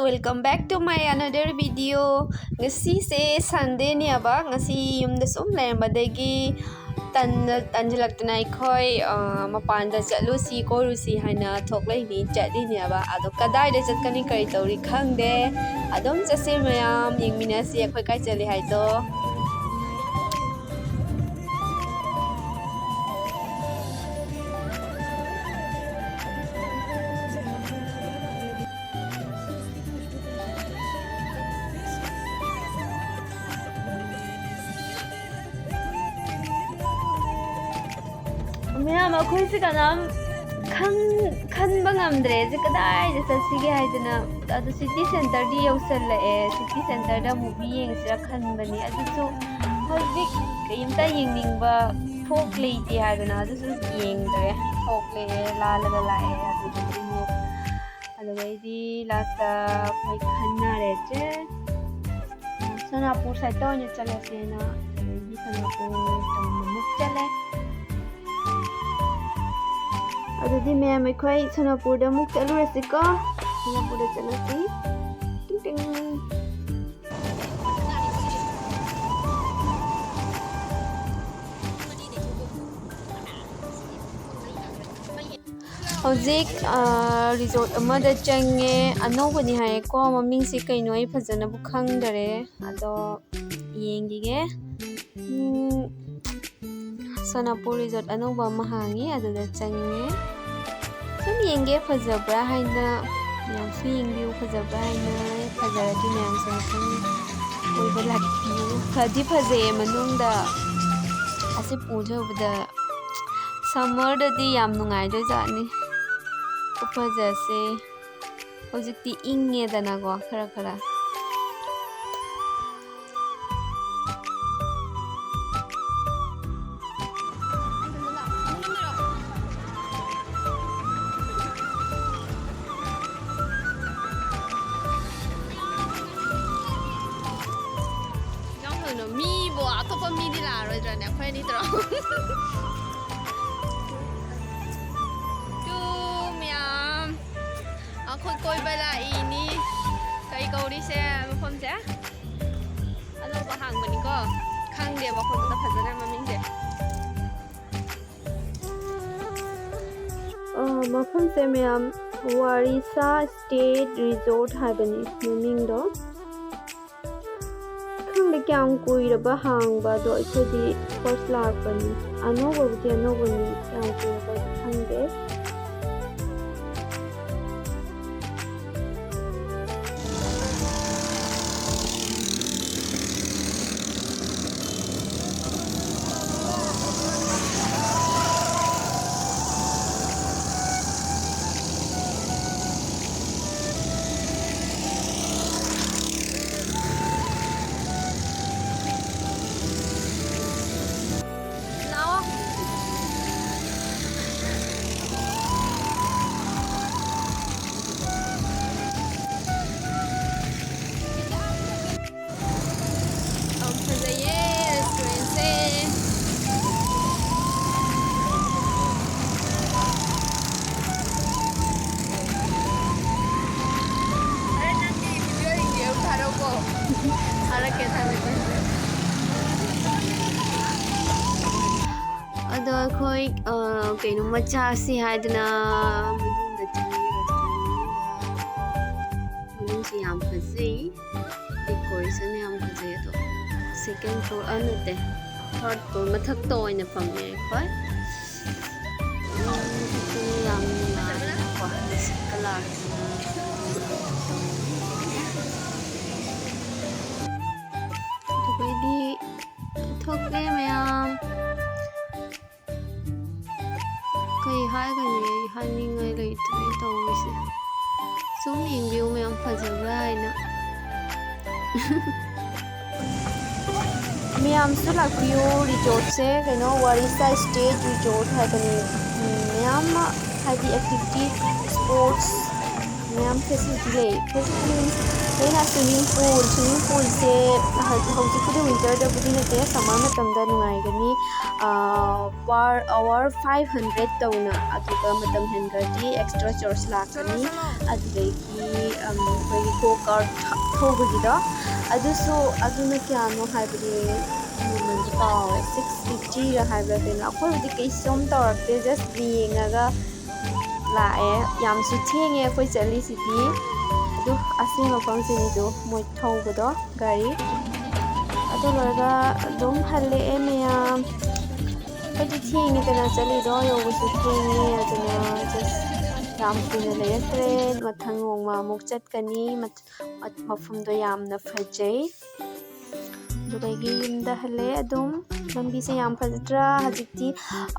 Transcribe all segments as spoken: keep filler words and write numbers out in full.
Welcome back to my another video. ꯉꯁꯤꯁꯦ Sundayꯅꯦꯕ꯫ ꯉꯁꯤ ꯌꯨꯝꯗ ꯁꯨꯝ ꯂꯩꯔꯝꯕꯗꯒꯤ ꯇꯟꯅ-, ꯇꯟꯁꯤꯜꯂꯛꯇꯅ ꯑꯩꯈꯣꯏ, ꯑ, ꯃꯄꯥꯟꯗ ꯆꯠꯂꯨꯁꯤ, ꯀꯣꯏꯔꯨꯁꯤ ꯍꯥꯏꯅ ꯊꯣꯛꯂꯛꯏꯅꯤ, ꯆꯠꯂꯤꯅꯦꯕ꯫ ꯑꯗꯣ ꯀꯗꯥꯏꯗ ꯆꯠꯀꯅꯤ, ꯀꯔꯤ ꯇꯧꯔꯤ ꯈꯪꯗꯦ꯫ ꯑꯗꯨꯝ ꯆꯠꯁꯦ ꯃꯌꯥꯝ, ꯌꯦꯡꯃꯤꯟꯅꯁꯤ ꯑꯩꯈꯣꯏ ꯀꯥꯏ ꯆꯠꯂꯤ ꯍꯥꯏꯗꯣ꯫ ꯃꯌꯥꯝ, ꯑꯩꯈꯣꯏꯁꯦ ꯀꯅꯥꯝ ꯈꯪ-, ꯈꯟꯕ ꯉꯝꯗ꯭ꯔꯦ꯫ ꯁꯤ ꯀꯗꯥꯏꯗ ꯆꯠꯁꯤꯒꯦ ꯍꯥꯏꯗꯅ꯫ ꯑꯗꯨ city centreꯗꯤ ꯌꯧꯁꯜꯂꯛꯑꯦ꯫ City centreꯗ movie ꯌꯦꯡꯁꯤꯔꯥ ꯈꯟꯕꯅꯤ꯫ ꯑꯗꯨꯁꯨ ꯍꯧꯖꯤꯛ ꯀꯩꯝꯇ ꯌꯦꯡꯅꯤꯡꯕ ꯐꯣꯛ ꯂꯩꯇꯦ ꯍꯥꯏꯗꯅ ꯑꯗꯨꯁꯨ ꯌꯦꯡꯗ꯭ꯔꯦ꯫ ꯐꯣꯛ ꯂꯩꯔꯦ, ꯂꯥꯜꯂꯒ ꯂꯥꯛꯑꯦ꯫ ꯑꯗꯨꯗꯒꯤ ꯑꯃꯨꯛ ꯑꯗꯨꯗꯩꯗꯤ lastꯇ ꯑꯩꯈꯣꯏ ꯈꯟꯅꯔꯦ ꯆꯦ꯫ ꯁꯣꯅꯥꯄꯨꯔ side ꯑꯣꯏꯅ ꯆꯠꯂꯁꯦꯅ, ꯑꯗꯒꯤ ꯁꯣꯅꯥꯄꯨꯔ ꯇꯝꯅ ꯑꯃꯨꯛ ꯆꯠꯂꯦ꯫ ꯑꯗꯨꯗꯤ ꯃꯌꯥꯝ ꯑꯩꯈꯣꯏ ꯁꯣꯅꯥꯄꯨꯔꯗ ꯑꯃꯨꯛ ꯆꯠꯂꯨꯔꯁꯤꯀꯣ꯫ ꯁꯣꯅꯥꯄꯨꯔꯗ ꯆꯠꯂꯁꯤ꯫ ꯇꯤꯡ ꯇꯤꯡ꯫ ꯍꯧꯖꯤꯛ, ꯑ, resort ꯑꯃꯗ ꯆꯪꯉꯦ꯫ ꯑꯅꯧꯕꯅꯤ ꯍꯥꯏꯌꯦꯀꯣ, ꯃꯃꯤꯡꯁꯤ ꯀꯩꯅꯣ ꯑꯩ ꯐꯖꯅꯕꯨ ꯈꯪꯗꯔꯦ꯫ ꯑꯗꯣ ꯌꯦꯡꯈꯤꯒꯦ꯫ ꯎꯝ, ꯁꯣꯅꯥꯄꯨꯔ resort ꯑꯅꯧꯕ ꯑꯃ ꯍꯥꯡꯉꯤ, ꯑꯗꯨꯗ ꯆꯪꯉꯦ꯫ ꯁꯨꯝ ꯌꯦꯡꯒꯦ ꯐꯖꯕ꯭ꯔꯥ ꯍꯥꯏꯅ, ꯃꯌꯥꯝꯁꯨ ꯌꯦꯡꯕꯤꯌꯨ ꯐꯖꯕ꯭ꯔꯥ ꯍꯥꯏꯅ꯫ ꯐꯖꯔꯗꯤ ꯃꯌꯥꯝꯁꯨ ꯃꯊꯪ ꯀꯣꯏꯕ ꯂꯥꯛꯄꯤꯌꯨ꯫ ꯐꯗꯤ ꯐꯖꯩꯌꯦ ꯃꯅꯨꯡꯗ꯫ ꯑꯁꯤ ꯄꯨꯊꯕꯗ summerꯗꯗꯤ ꯌꯥꯝ ꯅꯨꯡꯉꯥꯏꯗꯣꯏꯖꯥꯠꯅꯤ꯫ ꯈꯨꯐꯖꯁꯦ꯫ ꯍꯧꯖꯤꯛꯇꯤ ꯏꯪꯉꯦꯗꯅꯀꯣ ꯈꯔ ꯈꯔ꯫ ꯀꯩꯅꯣ, ꯃꯤꯕꯨ ꯑꯇꯣꯞꯄ ꯃꯤꯗꯤ ꯂꯥꯛꯑꯔꯣꯏꯗ꯭ꯔꯅꯦ? ꯑꯩꯈꯣꯏ ꯑꯅꯤ ꯇꯧꯔꯣ꯫ ꯇꯨ ꯃꯌꯥꯝ, ꯑꯩꯈꯣꯏ ꯀꯣꯏꯕ ꯂꯥꯛꯏꯅꯤ꯫ ꯁꯤꯁꯦ ꯃꯐꯝꯁꯦ ꯑꯅꯧꯕ ꯍꯥꯡꯕꯅꯤꯀꯣ, ꯈꯪꯗꯦꯕ ꯑꯩꯈꯣꯏ ꯐꯖꯅ ꯃꯃꯤꯡꯁꯦ꯫ ꯑ, ꯃꯐꯝꯁꯦ ꯃꯌꯥꯝ ꯋꯥꯔꯤꯁꯥ ꯁ꯭ꯇꯦꯠ ꯔꯤꯖꯣꯔꯠ ꯍꯥꯏꯕꯅꯤ ꯃꯃꯤꯡꯗꯣ꯫ ꯈꯪꯗꯦ ꯀꯌꯥꯝ ꯀꯨꯏꯔꯕ ꯍꯥꯡꯕ, ꯑꯗꯣ ꯑꯩꯈꯣꯏꯗꯤ ꯐꯥꯔꯁ ꯂꯥꯛꯄꯅꯤ꯫ ꯑꯅꯧꯕꯕꯨꯗꯤ ꯑꯅꯧꯕꯅꯤ, ꯀꯌꯥꯝ ꯀꯨꯏꯔꯕꯗꯤ ꯈꯪꯗꯦ꯫ ꯂꯥꯛꯑꯣ꯫ ꯌꯥꯝ ꯐꯖꯩꯌꯦ ꯔꯦꯁꯇꯨꯔꯦꯟꯁꯦ꯫ ꯑꯔꯦ, ꯅꯪꯒꯤ ꯚꯤꯗꯤꯑꯣ ꯌꯦꯡꯒꯦ, ꯑꯃꯨꯛ ꯊꯥꯔꯛꯎꯀꯣ꯫ ꯊꯥꯔꯛꯀꯦ, ꯊꯥꯔꯛꯀꯦ꯫ ꯑꯗꯣ ꯑꯩꯈꯣꯏ, ꯑ, ꯀꯩꯅꯣꯝꯃ ꯆꯥꯁꯤ ꯍꯥꯏꯗꯅ ꯃꯅꯨꯡꯗ ꯆꯪꯉꯦ, ꯔꯦꯁꯇꯨꯔꯦꯟ ꯃꯅꯨꯡꯗ꯫ ꯃꯅꯨꯡꯁꯤ ꯌꯥꯝ ꯐꯖꯩ, ꯗꯦꯀꯣꯔꯦꯁꯟ ꯌꯥꯝ ꯐꯖꯩ꯫ ꯑꯗꯣ ꯁꯦꯀꯦꯟ ꯐ꯭ꯂꯣꯔ, ꯑ, ꯅꯠꯇꯦ, ꯊꯥꯔꯠ ꯐ꯭ꯂꯣꯔ ꯃꯊꯛꯇ ꯑꯣꯏꯅ ꯐꯝꯃꯦ ꯑꯩꯈꯣꯏ꯫ ꯎꯝ, ꯃꯊꯛꯇꯅ ꯌꯥꯝ ꯅꯨꯡꯉꯥꯏꯅꯀꯣ, ꯅꯨꯡꯁꯤꯠꯀ ꯂꯥꯛꯇꯅ꯫ ꯑꯗꯨꯗꯩꯗꯤ ꯊꯣꯛꯂꯛꯑꯦ ꯃꯌꯥꯝ꯫ ꯀꯩ ꯍꯥꯏꯒꯅꯤ? ꯑꯩ ꯍꯥꯏꯅꯤꯡꯉꯥꯏ ꯂꯩꯇ꯭ꯔꯦ ꯇꯧꯔꯤꯁꯦ꯫ ꯁꯨꯝ ꯌꯦꯡꯕꯤꯌꯨ ꯃꯌꯥꯝ, ꯐꯖꯕ꯭ꯔꯥ ꯍꯥꯏꯅ꯫ ꯃꯌꯥꯝꯁꯨ ꯂꯥꯛꯄꯤꯌꯨ꯫ ꯔꯤꯖꯣꯔꯠꯁꯦ ꯀꯩꯅꯣ, ꯋꯥꯔꯤꯁꯥ ꯁ꯭ꯇꯦꯠ ꯔꯤꯖꯣꯔꯠ ꯍꯥꯏꯕꯅꯤ꯫ ꯎꯝ, ꯃꯌꯥꯝ ꯑꯃ, ꯍꯥꯏꯗꯤ ꯑꯦꯛꯇꯤꯚꯤꯇꯤꯁ, ꯁ꯭ꯄꯣꯔꯠꯁ, ꯃꯌꯥꯝ ꯐꯦꯁꯤꯂꯤꯇꯤ ꯂꯩ꯫ ꯐꯦꯁꯤꯂꯤꯇꯤ ꯃꯤꯟꯁ ꯑꯩꯅ swimming pool, swimming poolꯁꯦ ꯍꯧꯖꯤꯛ, ꯍꯧꯖꯤꯛꯄꯨꯗꯤ winterꯗꯕꯨꯗꯤ ꯅꯠꯇꯦ, summer ꯃꯇꯝꯗ ꯅꯨꯡꯉꯥꯏꯒꯅꯤ꯫ ꯑꯥ, per hour five hundred ꯇꯧꯅ, ꯑꯗꯨꯒ ꯃꯇꯝ ꯍꯦꯟꯈ꯭ꯔꯗꯤ extra charge ꯂꯥꯛꯀꯅꯤ꯫ ꯑꯗꯨꯗꯒꯤ, ꯑꯝ, ꯑꯩꯈꯣꯏꯒꯤ go kart ꯊ-, ꯊꯧꯕꯒꯤꯗꯣ, ꯑꯗꯨꯁꯨ, ꯑꯗꯨꯅ ꯀꯌꯥꯅꯣ ꯍꯥꯏꯕꯗꯤ ꯃꯃꯜꯗꯤ ꯀꯥꯎꯔꯦ, six fiftyꯔ ꯍꯥꯏꯕ꯭ꯔꯥ ꯀꯩꯅꯣ꯫ ꯑꯩꯈꯣꯏꯕꯨꯗꯤ ꯀꯩꯁꯨꯝ ꯇꯧꯔꯛꯇꯦ, just ꯌꯦꯡꯉꯒ ꯂꯥꯛꯑꯦ꯫ ꯌꯥꯝꯁꯨ ꯊꯦꯡꯉꯦ ꯑꯩꯈꯣꯏ ꯆꯠꯂꯤꯁꯤꯗꯤ꯫ ꯑꯗꯨ ꯑꯁꯤ ꯃꯐꯝꯁꯤꯅꯤꯗꯣ ꯃꯣꯏ ꯊꯧꯕꯗꯣ ꯒꯥꯔꯤ꯫ ꯑꯗꯨ ꯂꯣꯏꯔꯒ ꯑꯗꯨꯝ ꯍꯜꯂꯛꯑꯦ ꯃꯌꯥꯝ꯫ ꯑꯩꯈꯣꯏꯗꯤ ꯊꯦꯡꯉꯦꯗꯅ ꯆꯠꯂꯤꯗꯣ, ꯌꯧꯕꯁꯨ ꯊꯦꯡꯉꯦ꯫ ꯑꯗꯨꯅ just ꯌꯥꯝ ꯀꯨꯏꯅ ꯂꯩꯔꯛꯇ꯭ꯔꯦ꯫ ꯃꯊꯪ ꯅꯣꯡꯃ ꯑꯃꯨꯛ ꯆꯠꯀꯅꯤ꯫ ꯃꯠ-, ꯃꯠ-, ꯃꯐꯝꯗꯣ ꯌꯥꯝꯅ ꯐꯖꯩ꯫ ꯑꯗꯨꯗꯒꯤ ꯌꯨꯝꯗ ꯍꯜꯂꯦ꯫ ꯑꯗꯨꯝ ꯂꯝꯕꯤꯁꯦ ꯌꯥꯝ ꯐꯖꯗ꯭ꯔꯥ? ꯍꯧꯖꯤꯛꯇꯤ,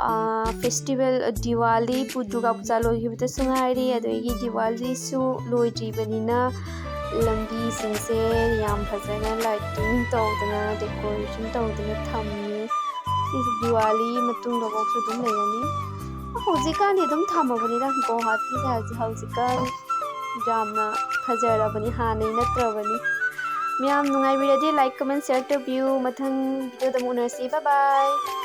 ꯑꯥ, festival, ꯗꯤꯋꯥꯂꯤ, ꯄꯨ-, ꯗꯨꯔꯒꯥ ꯄꯨꯖꯥ ꯂꯣꯏꯈꯤꯕꯗꯁꯨ ꯉꯥꯏꯔꯤ, ꯑꯗꯒꯤ ꯗꯤꯋꯥꯂꯤꯁꯨ ꯂꯣꯏꯗ꯭ꯔꯤꯕꯅꯤꯅ ꯂꯝꯕꯤꯁꯤꯡꯁꯦ ꯌꯥꯝ ꯐꯖꯅ lighting ꯇꯧꯗꯅ, decoration ꯇꯧꯗꯅ ꯊꯝꯃꯤ꯫ ꯁꯤꯁꯦ ꯗꯤꯋꯥꯂꯤ ꯃꯇꯨꯡꯗꯐꯥꯎꯁꯨ ꯑꯗꯨꯝ ꯂꯩꯔꯅꯤ꯫ ꯍꯧꯖꯤꯛꯀꯥꯟꯗꯤ ꯑꯗꯨꯝ ꯊꯝꯃꯕꯅꯤꯗ ꯒꯨꯋꯥꯍꯥꯇꯤꯁꯦ ꯍꯧꯖꯤꯛ, ꯍꯧꯖꯤꯛꯀꯥꯟ ꯌꯥꯝꯅ ꯐꯖꯔꯕꯅꯤ, ꯍꯥꯟꯅꯩ ꯅꯠꯇ꯭ꯔꯕꯅꯤ꯫ ꯃꯌꯥꯝ ꯅꯨꯡꯉꯥꯏꯕꯤꯔꯗꯤ like, comment, share ꯇꯧꯕꯤꯌꯨ꯫ ꯃꯊꯪ videoꯗ ꯑꯃꯨꯛ ꯎꯅꯔꯁꯤ꯫ Bye bye꯫